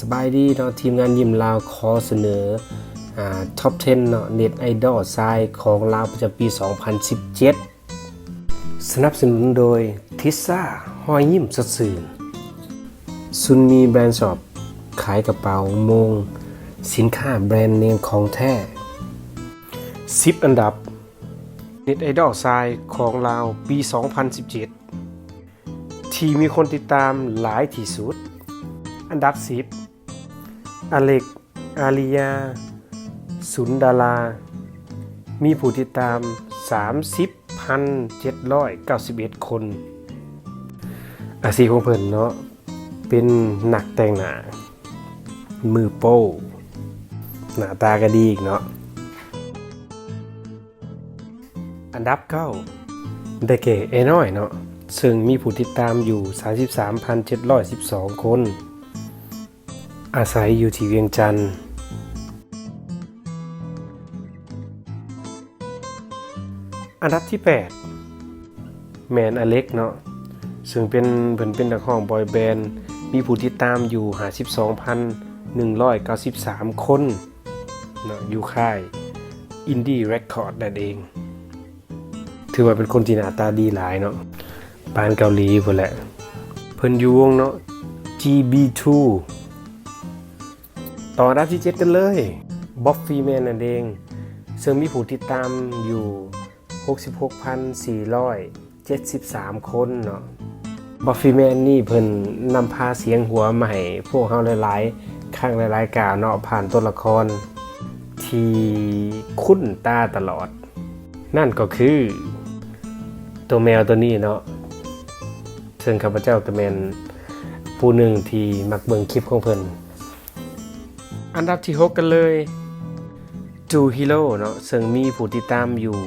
ສະບາຍດີເນາະ ທີມງານຍິ້ມລາວຂໍສະເໜີ ອາ Top ten ເນາະ ເນັດໄອດອລຊາຍຂອງລາວປະຈຳປີສອງພັນສິບເຈັດ ສະໜັບສະໜູນໂດຍ ທິດຊາ ຮອຍຍິ້ມສົດຊື່ນ ຊຸນມີ ແບຣນຊັອບ ຂາຍກະເປົາໂມງ ສິນຄ້າແບຣນເນມຂອງແທ້. ສິບອັນດັບ ເນັດໄອດອລຊາຍຂອງລາວປີສອງພັນສິບເຈັດ ທີ່ມີຄົນຕິດຕາມຫຼາຍທີ່ສຸດ. ອັນດັບສິບ ອາເລັກ ອາລິຍາ ສຸນດາລາ ມີຜູ້ຕິດຕາມສາມສິບພັນເຈັດຮ້ອຍເກົ້າສິບເອັດຄົນ. ອາຊີບຂອງເພິ່ນເນາະ ເປັນນັກແຕ່ງໜ້າມືໂປ້ ໜ້າຕາກະດີອີກເນາະ. ອັນດັບເກົ້າ ໄດ້ແກ່ ເອນ້ອຍເນາະ ເຊິ່ງມີຜູ້ຕິດຕາມຢູ່ສາມສິບສາມພັນເຈັດຮ້ອຍສິບສອງຄົນ ອາໄສຢູ່ທີ່ວຽງຈັນ. ອັນດັບທີແປດ ແມ່ນອາເລັກເນາະ ເຊິ່ງເປັນ ເພິ່ນເປັນນັກຮ້ອງບອຍແບນ ມີຜູ້ຕິດຕາມຢູ່ຫ້າສິບສອງພັນໜຶ່ງຮ້ອຍເກົ້າສິບສາມຄົນເນາະ ຢູ່ຄ້າຍ ອິນດີເຣັກຄອດ ນັ້ນເອງ. ຖືວ່າເປັນຄົນທີ່ໜ້າຕາດີຫຼາຍເນາະ ປານເກົາຫຼີພຸ້ນແຫຼະ. ເພິ່ນຢູ່ວົງເນາະ ຈີບີທູ. ຕໍ່ອັນດັບທີເຈັດກັນເລີຍ ບອບຟີແມນນັ້ນເອງ ເຊິ່ງມີຜູ້ຕິດຕາມຢູ່ຫົກສິບຫົກພັນສີ່ຮ້ອຍເຈັດສິບສາມຄົນເນາະ. ບອບຟີແມນນີ້ເພິ່ນນຳພາສຽງຫົວມາໃຫ້ພວກເຮົາຫຼາຍໆຄັ້ງຫຼາຍໆຄາວເນາະ ຜ່ານຕົວລະຄອນທີ່ຄຸ້ນຕາຕະຫຼອດ. ນັ້ນກໍຄືໂຕແມວໂຕນີ້ເນາະ ເຊິ່ງຂ້າພະເຈົ້າກໍແມ່ນຜູ້ໜຶ່ງທີ່ມັກເບິ່ງຄລິບຂອງເພິ່ນ. ອັນດັບທີຫົກກັນເລີຍ ຈູຮີໂຣເນາະ ເຊິ່ງມີຜູ້ຕິດຕາມຢູ່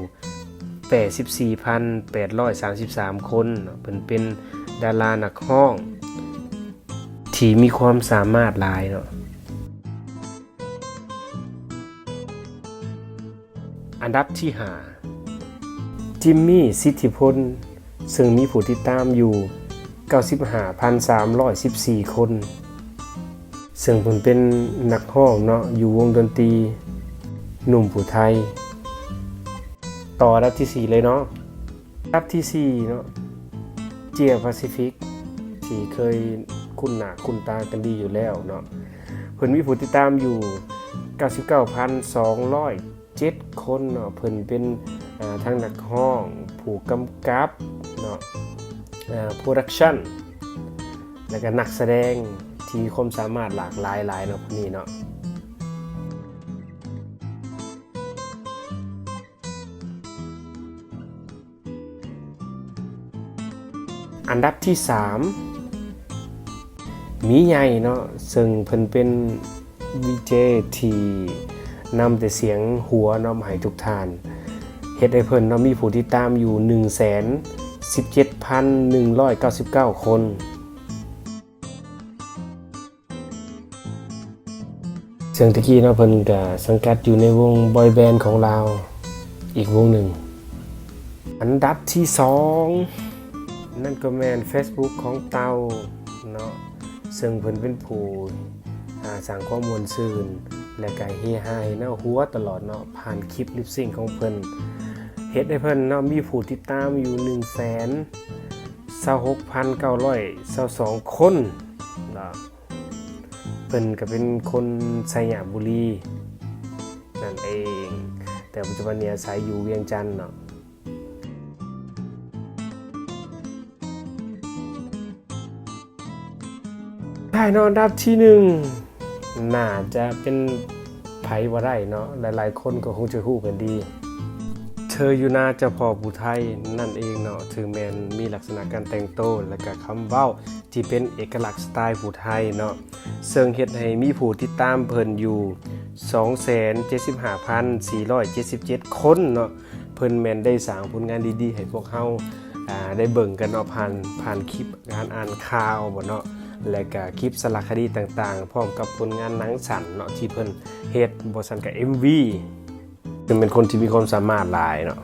ແປດສິບສີ່ພັນແປດຮ້ອຍສາມສິບສາມຄົນເນາະ. ເພິ່ນເປັນດາລານັກຮ້ອງທີ່ມີຄວາມສາມາດຫຼາຍເນາະ. ອັນດັບທີຫ້າ ຈິມມີ ສິດທິພົນ ເຊິ່ງມີຜູ້ຕິດຕາມຢູ່ເກົ້າສິບຫ້າພັນສາມຮ້ອຍສິບສີ່ຄົນ ເຊິ່ງເພິ່ນເປັນນັກຮ້ອງເນາະ ຢູ່ວົງດົນຕີໜຸ່ມຜູ້ໄທ. ຕໍ່ອັນດັບທີສີ່ເລີຍເນາະ ອັນດັບທີສີ່ເນາະ ເຈຍ ປາຊີຟິກ ທີ່ເຄີຍຄຸ້ນໜ້າຄຸ້ນຕາກັນດີຢູ່ແລ້ວເນາະ ເພິ່ນມີຜູ້ຕິດຕາມຢູ່ເກົ້າສິບເກົ້າພັນສອງຮ້ອຍ ເຈັດຄົນເນາະ. ເພິ່ນເປັນ ອາ ທັງນັກຮ້ອງ ຜູ້ກຳກັບເນາະ ອາ ໂປຣດັກຊັນ ແລະກະນັກສະແດງທີ່ມີຄວາມສາມາດຫຼາກຫຼາຍຫຼາຍເນາະ ຜູ້ນີ້ເນາະ. ອັນດັບທີສາມ ໝີໃຫຍ່ເນາະ ເຊິ່ງເພິ່ນເປັນ ວີເຈ ທີ່ນຳແຕ່ສຽງຫົວເນາະ ມາໃຫ້ທຸກທ່ານ ເຮັດໃຫ້ເພິ່ນເນາະ ມີຜູ້ຕິດຕາມຢູ່ໜຶ່ງແສນສິບເຈັດພັນໜຶ່ງຮ້ອຍເກົ້າສິບເກົ້າຄົນ. ເຊິ່ງແຕ່ກີ້ເນາະ ເພິ່ນກະສັງກັດຢູ່ໃນວົງບອຍແບນຂອງລາວອີກວົງໜຶ່ງ. ອັນດັບທີສອງ ນັ້ນກໍແມ່ນເຟສບຸກຂອງເຕົ່າເນາະ ເຊິ່ງເພິ່ນເປັນຜູ້ ອາ ສ້າງຄວາມມ່ວນຊື່ນ ແລະກະເຮຮາເຮນາຫົວຕະຫຼອດເນາະ ຜ່ານຄລິບລິບຊິງຂອງເພິ່ນ ເຮັດໃຫ້ເພິ່ນເນາະ ມີຜູ້ຕິດຕາມຢູ່ໜຶ່ງແສນຊາວຫົກພັນເກົ້າຮ້ອຍຊາວສອງຄົນເນາະ. ເພິ່ນກະເປັນຄົນໄຊຍະບູລີນັ້ນເອງ ແຕ່ປັດຈຸບັນນີ້ອາໄສຢູ່ວຽງຈັນເນາະ. ທ້າຍເນາະ ອັນດັບທີໜຶ່ງ ໜ້າຈະເປັນໃຜບໍ່ໄດ້ເນາະ ຫຼາຍໆຄົນກໍຄົງຈະຮູ້ກັນດີ ເທີຢູ່ນາເຈົ້າພໍ່ຜູ້ໄທນັ້ນເອງເນາະ. ເຖິງແມ່ນມີລັກສະນະການແຕ່ງໂຕ ແລະກະຄຳເວົ້າ ທີ່ເປັນເອກະລັກສະໄຕຜູ້ໄທເນາະ ເຊິ່ງເຮັດໃຫ້ມີຜູ້ຕິດຕາມເພິ່ນຢູ່ສອງແສນເຈັດສິບຫ້າພັນສີ່ຮ້ອຍເຈັດສິບເຈັດຄົນເນາະ. ເພິ່ນແມ່ນໄດ້ສ້າງຜົນງານດີໆໃຫ້ພວກເຮົາ ອາ ໄດ້ເບິ່ງກັນເນາະ ຜ່ານ ຜ່ານຄລິບການອ່ານຂ່າວບໍເນາະ ແລະກະຄລິບສາລະຄະດີຕ່າງໆ ພ້ອມກັບຜົນງານໜັງສັ້ນເນາະ ທີ່ເພິ່ນເຮັດ ບໍ່ຊັ້ນກະເອັມວີ ເຊິ່ງເປັນຄົນທີ່ມີຄວາມສາມາດຫຼາຍເນາະ.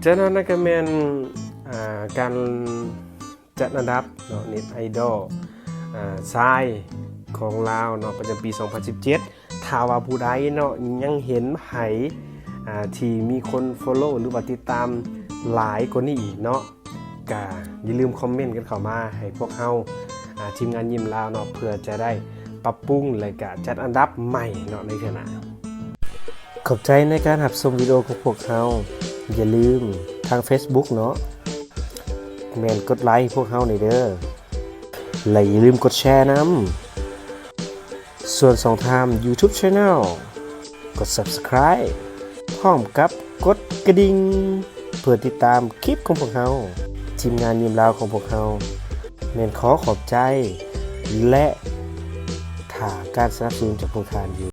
ຈາກນັ້ນນະກະແມ່ນ ອາ ການຈັດອັນດັບເນາະ ເນັດໄອດອລ ອາ ຊາຍຂອງລາວເນາະ ປະຈຳປີສອງພັນສິບເຈັດ. ຖ້າວ່າຜູ້ໃດເນາະ ຍັງເຫັນໃຜ ອາ ທີ່ມີຄົນ follow ຫຼືວ່າຕິດຕາມຫຼາຍກວ່ານີ້ອີກເນາະ ກະຢ່າລືມຄອມເມັນກັນເຂົ້າມາໃຫ້ພວກເຮົາ ອາ ທີມງານຍິ້ມລາວເນາະ ເພື່ອຈະໄດ້ປັບປຸງ ແລະກະຈັດອັນດັບໃໝ່ເນາະ ໃນເທື່ອໜ້າ. ຂອບໃຈໃນການຮັບຊົມວິດີໂອຂອງພວກເຮົາ. ຢ່າລືມທາງ Facebook ເນາະ ແມ່ນກົດໄລໃຫ້ພວກເຮົາແດ່ເດີ ແລະຢ່າລືມກົດແຊນຳ. ສ່ວນຊ່ອງທາງ YouTube Channel ກົດ Subscribe ພ້ອມກັບກົດກະດິ່ງ ເພື່ອຕິດຕາມຄລິບຂອງພວກເຮົາ. ທີມງານຍິ້ມລາວຂອງພວກເຮົາ ແມ່ນຂໍຂອບໃຈ ແລະຖ້າການສະໜັບສະໜູນຈາກພວກທ່ານຢູ່.